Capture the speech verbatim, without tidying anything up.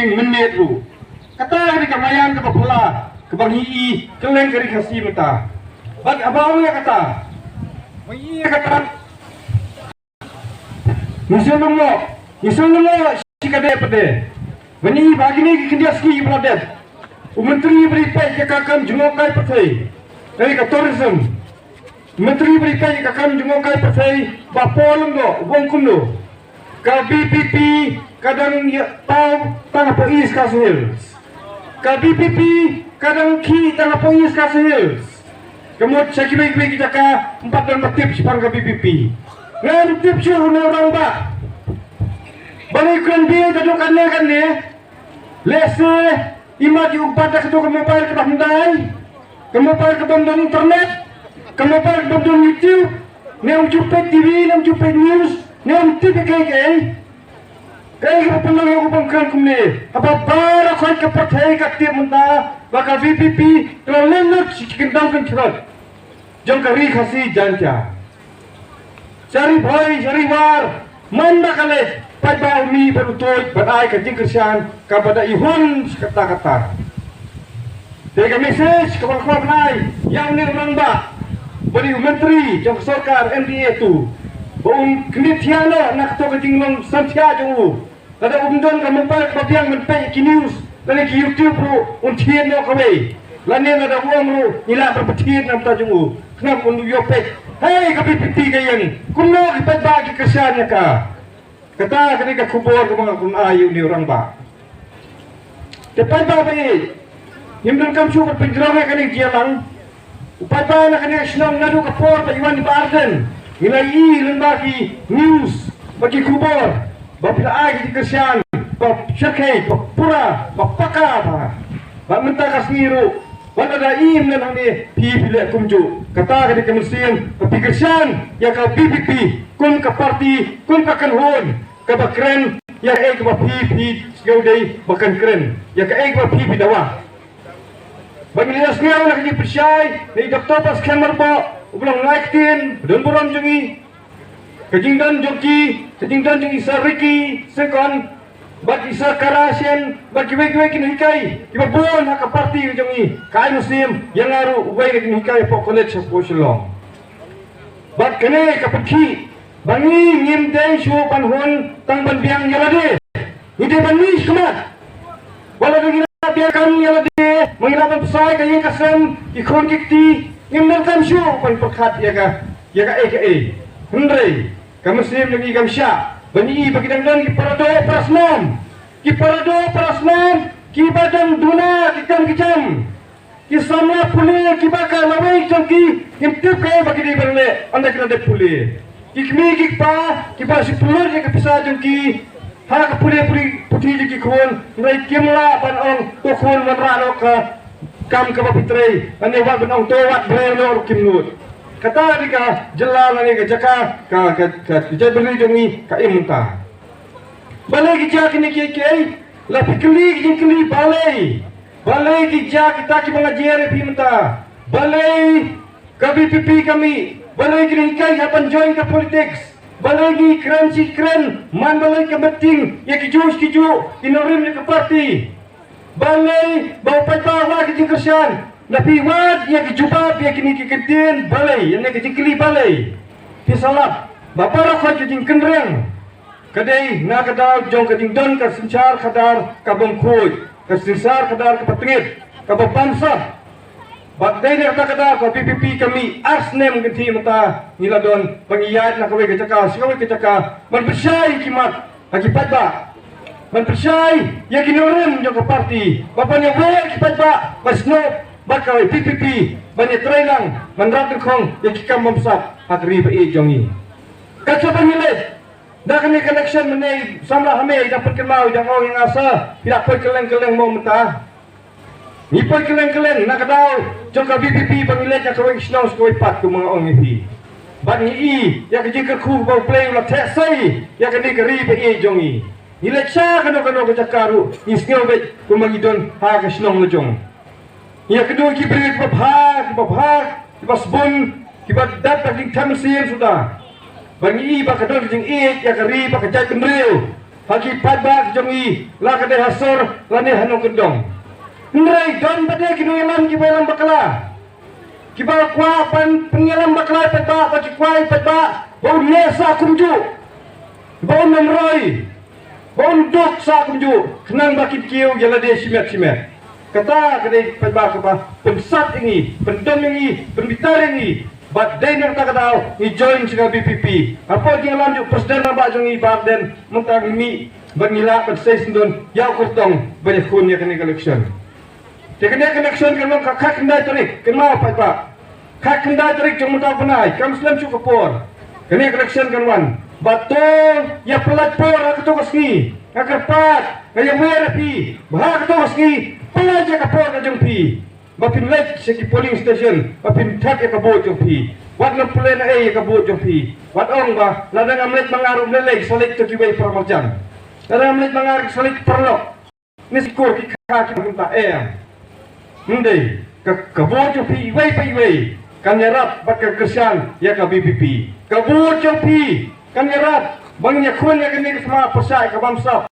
mynmiet ruh. Kata ka dei ka maïan kaba phylla kaba ngi i kylleng ka ri Khasi mynta. Bad haba ong ïa kata, ba ngi i ïa kata, ngi sngewlyngngoh, ngi sngewlyngngoh shikatdei patdei. Ba ngi i ba kine ki khyndiat sngi kiba la dep, u myntri ba dei peit ïa ka kam jngohkai pyrthei, ka dei ka tourism. Myntri ba dei peit ïa ka kam jngohkai pyrthei, Bah Paul Lyngdoh, u ong kumno? Ka V P P ka dang ïa paw tang hapoh East Khasi Hills. Ka V P P ka dang khih tang hapoh East Khasi Hills. Ka mut sha kiwei kiwei ki jaka ym pat don ba tip shaphang ka V P P. Ngam tip shuh une u rangbah ba ngi kren beiñ haduh katne katne. Lehse i mat ïa u bat da kato ka mobile kaba hyndai, ka mobile ka bym don internet, ka mobile ka bym don YouTube, ne ym ju peit T V, ne ym ju peit news, ne ym tip ïa kaei kaei. Kaei kaba pynlong ïa u ban kren kumne? Haba baroh khoit ka pyrthei ka tip mynta ba ka V P P ka la leit lut sha ki kyndong kynjrot jong ka ri Khasi Jaiñtia. Sha Ri Bhoi, sha Ri War, man ba ka leit, paidbah u mih bad u tuid bad ai ka jingkyrshan kaba da ihun sha katta katta. Te ka message kaba nga kwah ban ai ïa une u rangbah ba dei u myntri jong ka sorkar M D A two, ba un khmih thiah noh na kato ka jinglong samthiah jong u. Lada um don ka mobile kaba biang ban peit ki news lane ki YouTube ruh, un thied noh kawei. Lane lada u ong ruh, ngi lah ban pynthied na bynta jong u. Khnang un ïoh peit, hei, ka V P P ka ïeng, kumno ki paidbah ki kyrshan ïa ka. Kata ka dei ka khubor kaba nga kwah ban ai ïa une u rangbah. Te paidbah ba ïeit, ngim donkam shuh ban pynjrong ïa kane ka jingïalang. U paidbah na kane ka shnong naduh ka por ba i wan i Bah Ardent, ngi la ïohi lyngba ki news bad ki khubor ba phi la ai ka jingkyrshan ba shyrkhei, ba pura, ba paka, ba, ba mynta ka sngi ruh, wat lada im lem hangne, phi, phi leh kumjuh. Kata ka dei ka mynsiem ba phi kyrshan ïa ka V P P kum ka party, kum ka kynhun kaba kren ïa kaei kaba phi, phi sngew dei ba kan kren, ïa kaei kaba phi, phi dawa. Ba ngi la ïohsngew na ka jingpynshai na i Doktor Bah Skhem Myrboh, uba long nongïalam ktien, ba don burom jong ngi, ka jingdon jong ki, ka jingdon jong i Sir Ricky Syngkon bad i Sir Kara Shen bad kiwei kiwei ki nonghikai kiba bun ha ka party ka jong ngi, ka ai mynsiem ïa nga ruh uwei na ki nonghikai hapoh college hapoh Shillong. Bad kane ka pynkhih ba ngi ngim dei shuh ban hun tang ban biang ïa lade. Ngi dei ban mih shakhmat. Wat la ngi la biang kam ïa lade, ma ngi la ban pynshai ka ïing ka sem, ki khun ki kti, ngim donkam shuh ban pyrkhat ïa ka, ïa kaei kaei. Hynrei ka mynsiem jong ngi kam shah ba ngi i ba ki dang don ki paradoh parasnam, ki paradoh parasnam kiba dang duna ki kam ki jam. Ki samla pule kiba ka lawei jong ki, ngim tip kaei ba ki dei ban leh ynda ki la dep pule. Ki kmie ki kpa kiba shu pynlut ïa ka pisa jong ki ha ka pule pule puthi jong ki khun, hynrei kim lah ban ong, to khun, wanrah noh ka kam kaba phi trei, lane wat ban ong, to wat briew noh ruh kim nud. Kata dei ka jylla lane ka jaka, ka, ka, ka, ka jaitbynriew jong ngi ka im mynta. Balei ki jia kine kiei kiei? La phi kylli ki jingkylli balei? Balei ki jia kita kiba nga jer ïa phi mynta? Balei ka V P P ka mih? Balei ki nonghikai ki hap ban join ka politics? Balei ngi kren shi kren, man balei ka meeting ïa kijuh kijuh ki nongrim ïa ka party? Balei ba u paidbah u wad ka jingkyrshan? La phi wad ïa ki jubab ïa kine ki kyntien balei, ïa kine ki jingkylli balei? Phi sa lap ba baroh khoit ka jingkynreng ka dei na ka daw jong ka jingdon ka synshar khadar ka bym khuid, ka synshar khadar kaba tyngit, kaba bamsap. Bad dei na kata ka daw ka V P P ka mih ar snem kynthih mynta ngi la don ba ngi ïaid na kawei ka jaka sha kawei ka jaka ban pynshai ki mat ha ki paidbah, ban pynshai ïa ki nongrim jong ka party, ba ban ïa wer ki paidbah ba snoh bad ka V P P ban ïa trei lang ban rat nyngkong ïa ki kam bamsap ha ka ri ba ïeit jong ngi. Katta ba ngi leit da kane ka election mynne, samla ha me i dang pynkynmaw, i dang ong ïa nga sa, phi la poi kylleng kylleng mo mynta. Ngi poi kylleng kylleng na ka daw jong ka V P P ba ngi leit na kawei ka shnong sha kawei pat, kum nga ong ïa phi. Bad ngi i ïa ka jingkyrkhu ba U Blei u la theh sei ïa kane ka ri ba ïeit jong ngi. Ngi leit sha kano kano ka jaka ruh ngi sngew beit kumba ngi don ha ka shnong la jong. Ngi ïakynduh ki briew kiba bha, kiba bha, kiba sbun, kiba dap da ka jingthem mynsiem suda. Ba ngi i ba ka don ka jingïeit ïa ka ri bad ka jaitbynriew. ha ki paidbah jong ngi, la ka dei ha sor lane ha nongkyndong. Hynrei don pat de ki nongïalam kiba ïalam bakla, kiba kwah ban pynïalam bakla ïa paidbah, ba ki kwah ïa paidbah ba un leh sah kumjuh, ba un ym roi, ba un duk sah kumjuh, khnang ba kin kiew ïa lade shimet shimet. Kata ka dei paidbah kaba pynsat ïa ngi, pyndom ïa ngi, pynbitar ïa ngi. Bad dei na kata ka daw ngi join sha ka V P P. Hapoh jingïalam jong u President rangbah jong ngi Bah Ardent, mynta ngi mih bad ngi lah ban sei syndon ïa u kyrtong ban ïakhun ïa kane ka election. Te kane ka election kan long ka khatkhyndai tarik, kynmaw paidbah. Khatkhyndai tarik jong mynta u bnai, kam slem shuh ka por, kane ka election kan wan. Bad to ïa pyllait por ha kato ka sngi. Nga kyrpad, nga ïawer ïa phi ba ha kato ka sngi, pyllait ïa ka por ka jong phi, ba phin leit sha ki polling station, ba phin thep ïa ka vote jong phi. Wat nym pynleit naei ïa ka vote jong phi. Wat ong ba lada ngam leit ma nga ruh ym lei lei, sa leit to kiwei para marjan. Lada ngam leit ma nga ruh sa leit paralok. Ngi shu kur ki kha ki bynta em. Ym dei, ka, ka vote jong phi iwei pa iwei kan ïarap bad kan kyrshan ïa ka V P P. Ka vote jong phi kan ïarap ban ïakhun ïa kane ka thma pyrshah ïa ka bamsap.